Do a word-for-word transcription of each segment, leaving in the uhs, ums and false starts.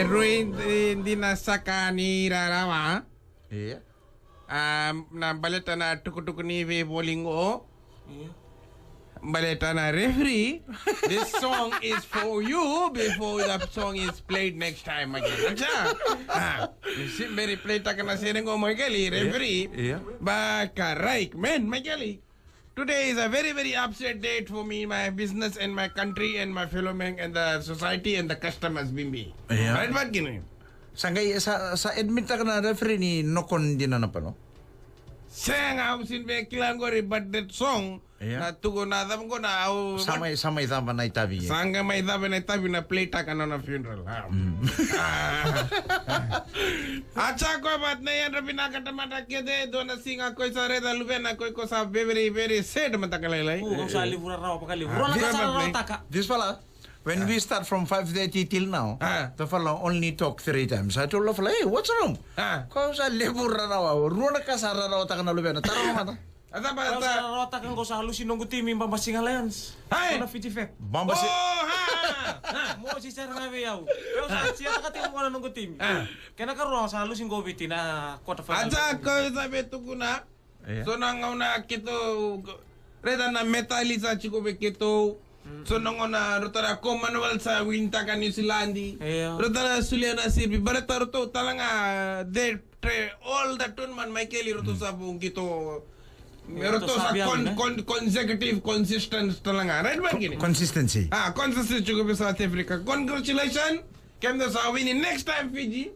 Rui di, dina saka ni rarawa. Ia. Ah, na baleta na tukutuku ni veivoli qo. Ia. Baleta na referee. This song is for you before the song is played next time again. Acha. Ah, you see, very play taka na sere qo, Michael, referee. Ia. Baka right, man, Michael. Today is a very, very upset date for me, my business and my country and my fellow men and the society and the customers, Bimbi. Ia. Right, but kini. Sa qai, sa, sa admit taka na referee ni nokon dina na pano. Sega, au sin be kila qori, but that song, ia, na tuku na cava qo na au, sa mai, sa mai cava na itavi. Sa qai mai cava na itavi na play taka na nona funeral. Ah. Mm. Ah. Acha ko, but na yadra vinaka tamata kece, dua na siga ko sa raica luvena ko, ko sa very, very sad mataka lailai. Ko sa levu rarawa, vaka levu. Rua na ka sa rarawa taka. This fella, when we start from five thirty till now, ah, the fella only talk three times. I told the fella, "Hey, what's wrong?" Ah. Ko sa levu rarawa. Rua na ka sa rarawa taka na luvena. Tara na mata. Ata ba, ata. Sa rarawa taka qo sa lusi noqu timi, Babasiga Lions. Hai. Ko na Fiji Fep. Babasi- Oh, ha, ha. Mo si sara ga vei au. Au sa sia taka timi ko na noqu timi. Ah. Kena karua sa lusi qo Viti na quarter final. Acha ko sa be tukuna. Ia. So na gauna keitou raica na metali sa tiko vei keitou. Mm. So na gauna ratou na Commonwealth sa win taka New Zealand. Ia. Ratou na solia na sirpi. Baleta ratou tale ga, they tra-, all the tournament, Michael, ratou sa vo qito. Ia, ratou sa via con-, win, eh? Con-, consecutive, consistent tale ga. Right, but kini? Consistency. Ah, consistency tiko vei South Africa. Congratulations. Kemudou sa win next time, Fiji.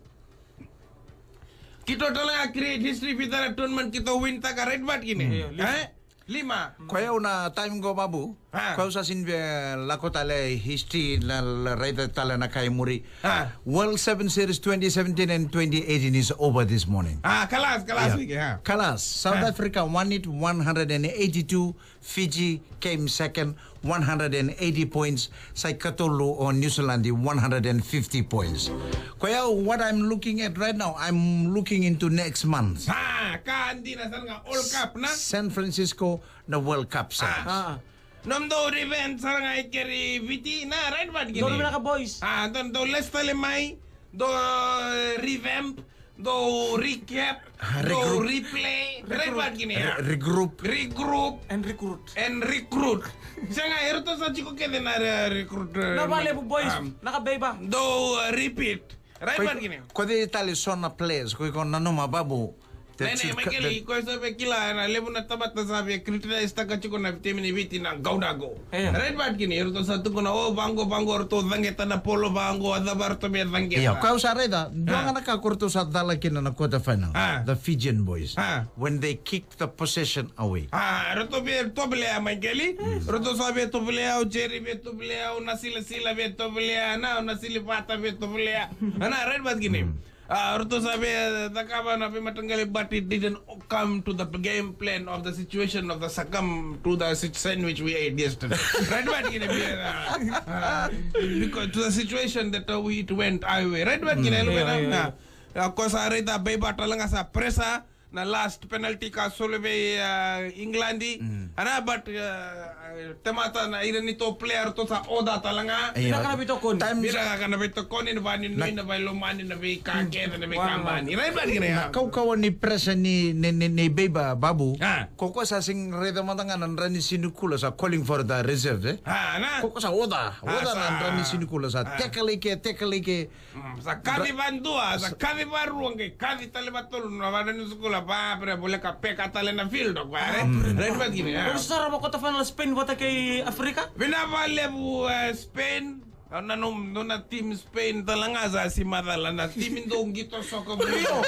Keitou tale ga create history vei ira na tournament keitou win taka, right, but kini? Mm. Eh? Lima. Ko yau na time qo, Babu. Ah. Ko yau sa sin via lako tale history na, la, raica tale na ka i muri. Ah. World Seven Series twenty seventeen and twenty eighteen is over this morning. Ah, kalas, kalas, yeah. Kalas. South Africa won it, one hundred and eighty-two. Fiji came second, one hundred and eighty points. Sa ikatolu o New Zealand, one hundred and fifty points. Ko yau, what I'm looking at right now, I'm looking into next month. Ah, ka dina sara ga World Cup, na? San Francisco, na World Cup series. Ah. Nomudou revenge sara ga i keri Viti, na, right, but kini? Dou revenge ka boys. Ah, dou, dou lesi tale mai, dou, eh, revamp, dou recap, ah, dou regroup. Replay, right, but kini? Re-, regroup. Regroup. And recruit. And recruit. Sega, eratou sa tiko kece na re-, recruit, eh, na vale bu boys, ah, na ka beba. Dou, eh, repeat. Right, but kini? Ko cei tale so na players ko iko nanuma, Babu? That should co-, Michael, that ko sa via kila na levu na tamata sa via criticize taka tiko na timi ni Viti na gauna qo. Eh. Right, but kini, eratou sa tukuna, o, vaqo, vaqo, eratou caqeta na polo, vaqo, a cava eratou via caqeta. Ia, ko au sa raica, dua ga na ka ko eratou sa cala kina na quarter final. Ah. The Fijian boys. Ah. When they kick the possession away. Ah, ratou via tovolea, Michael. Ratou sa via tovolea, o Jerry via tovolea, o Nasilasila via tovolea, na, o Nasilivata via tovolea. Na, right, but kini. Ah, ratou sa via cakava na veimataqali, but it didn't come to the game plan of the situation of the succumb to the sit-, sandwich we ate yesterday. Right, but kini, ah, ah, because to the situation that, uh, we, it went our way. Right, but kini, yeah, yeah, yeah. Ah, ko sa raica beba tale ga sa pressure, na last penalty ka soli vei, uh, England. Mm. Ana, but, uh, tamata na ira ni top player ratou sa oda tale ga. Io. Vinaka na veitokoni. Times. Vinaka na veitokoni, na vakanuinui, na veilomani, na veika kece, na veika mani. Right, but kini. Na kaukauwa ni pressure ni, ni, ni, ni beba, Babu. Ah. Ko koya sa sega ni raica mada ga na dra ni sinikula sa calling for the reserve, eh? Ah, na. Ko koya sa oda, oda na dra ni sinikula sa tackle ike, tackle ike. Mm, sa kaci vadua, sa kaci varua, qai kaci tale vatolu, na vana ni sukula, va, pre, voleka peka tale na field, o koya, eh? Mm. Right, but kini, ah. Ko sa raica quarter final Spain vata kei Africa? Vinaka vakalevu, eh, Spain. Au nanuma, nona team Spain tale ga sa si macala, na team dou qito soka vei. Io.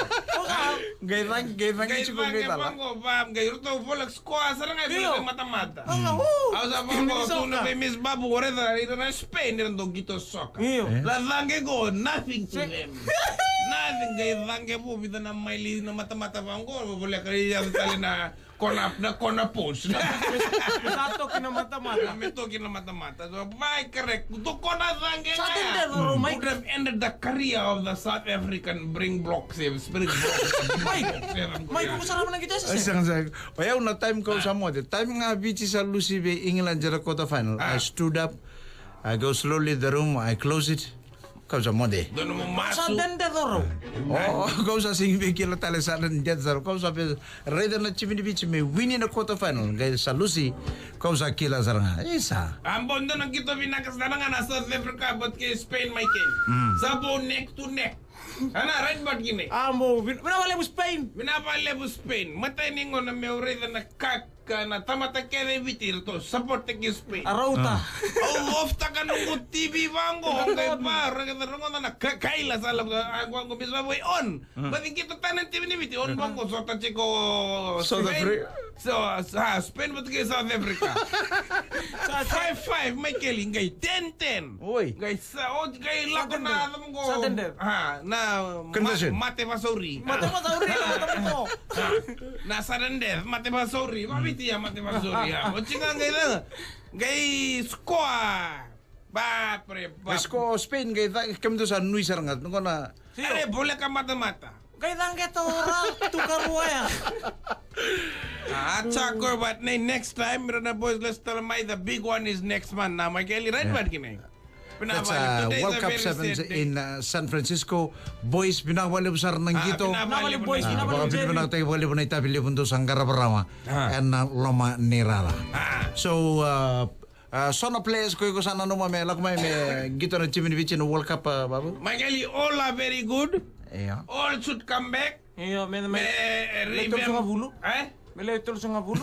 Qai cagi, qai cagi tiko, qai cala. Vaqo, va, qai ratou voleka score sara ga, io, voleka matamata. Au sa vaqo, tukuna vei Miss Babu, o raica ira na Spain, ira dau qito soka. Io. Na cagi qo, nothing to them. Nothing, qai cagi vo vica na maili na matamata vaqo, voleka ia tale na corner, na corner post. Me sa toki na matamata. Me toki na matamata. So, vai, correct. Tokona cagi ga. Sa tendero, Mike. Would have ended the career of the South African Springboks, eh, Springboks. Mike, Mike, ko sa raica na qito sa. Sa, sa. O yau na time ko sa moce. Time ga Viti sa lusi vei England ena quarter final. Ah. I stood up. I go slowly the room. I close it. Kau sa mode. Donu mo masu. Sa dede coro. O, kau sa sigi vei kila tale sa na dede coro. Kau sa vei raica na timi ni Viti me wini na quarter final. Qai sa lusi. Kau sa kila sara ga. Isa. Ambo donu kito vinaka sara ga na South Africa but ke Spain mai ke. Sa bo neck to neck. Ana right back kine. Ambo vin-, vinaka valevu Spain. Vinaka valevu Spain. Matai ni gona me raica na kak Ka na tamata kece e Viti ratou support taki Spain. A rauta. Au off taka noqu T V vaqo, qai va, raica rogoca na ka-, kaila sa lako, a, qo, qo, mi sa voi on. Baci qito tana T V ni Viti, on vaqo, sota tiko South Spain. Africa. So, sa, Spain vata kei South Africa. Sa five five, Michael, qai ten ten. Oi. Qai sa, o, qai lako na, sa dede. Ha, na ma-, mate vasauri. Mate vasauri, na mate vasauri. Na sudden death, mate vasauri. Vaviti ya, mate vasauri ya. O tiga qai da. Qai score. Ba, pre, ba. Qai score Spain, qai da, kemudou sa nui sara ga. Noqu na. Are, bole ka matamata. Qai da qe taura, tukarua ya. Ah, Chaco, but ne-, next time, Mirana boys, let's tell my the big one is next month. Now, Michael, right, but kine. That's, uh, World Cup Sevens in, uh, San Francisco. Boys, vinaka vakalevu sara na qito. Vinaka vakalevu, boys. Vinaka vakalevu, Jerry. Vinaka vakalevu na itavi levu dou sa qarava rawa ena loma ni rara. So, uh, uh, so na players ko iko sa nanuma me lako mai me qito na timi ni Viti na World Cup, uh, Babu? Michael, all are very good. Yeah. All should come back. Io, me, me, me lewe tolusagavulu. Eh? Me lewe tolusagavulu.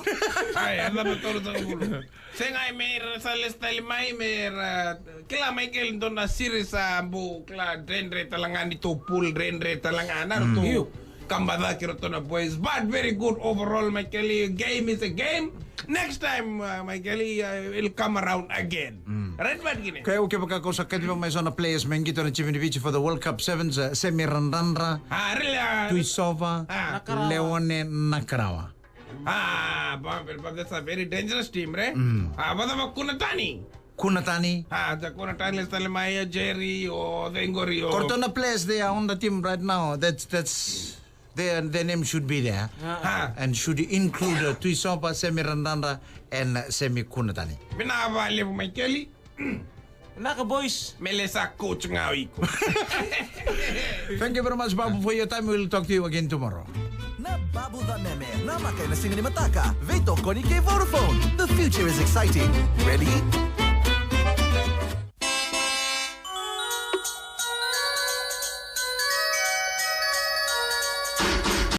Ai, eda me tolusagavulu. Sega, me ra sa lesu tale mai, me ra kila mai keli dua na series a bu kila dredre tale ga ni tou pool, dredre tale ga na ratou. Io. Kaba cake ratou na boys, but very good overall, Michael. Game is a game. Next time, uh, Michael, uh, will come around again. Right, but kine. Kaya, okay, baka ko sa kati mai so na players me qito na timi ni Viti for the World Cup Sevens, uh, Semi Radradra, ah, really, uh, Tuisova, ah. Leone Nakarawa. Ah, but, but that's a very dangerous team, right? Ah, but the Kunatani. Kunatani. Ah, the Kunatani, Salemaya, Jerry, or the Ingori, or. Kortona players they are on the team right now. That's, that's Their, their name should be there. Ah. And should include, uh, Tuisova, Semi Radradra, and, uh, Semi Kunatani. Vinaka vakalevu Michael. Vinaka boys. Me lesu coach ga o iko. Thank you very much, Babu, for your time. We'll talk to you again tomorrow. Na Babu Cameme, na maka ena siga ni mataka. Veitokoni kei Vodafone. The future is exciting. Ready?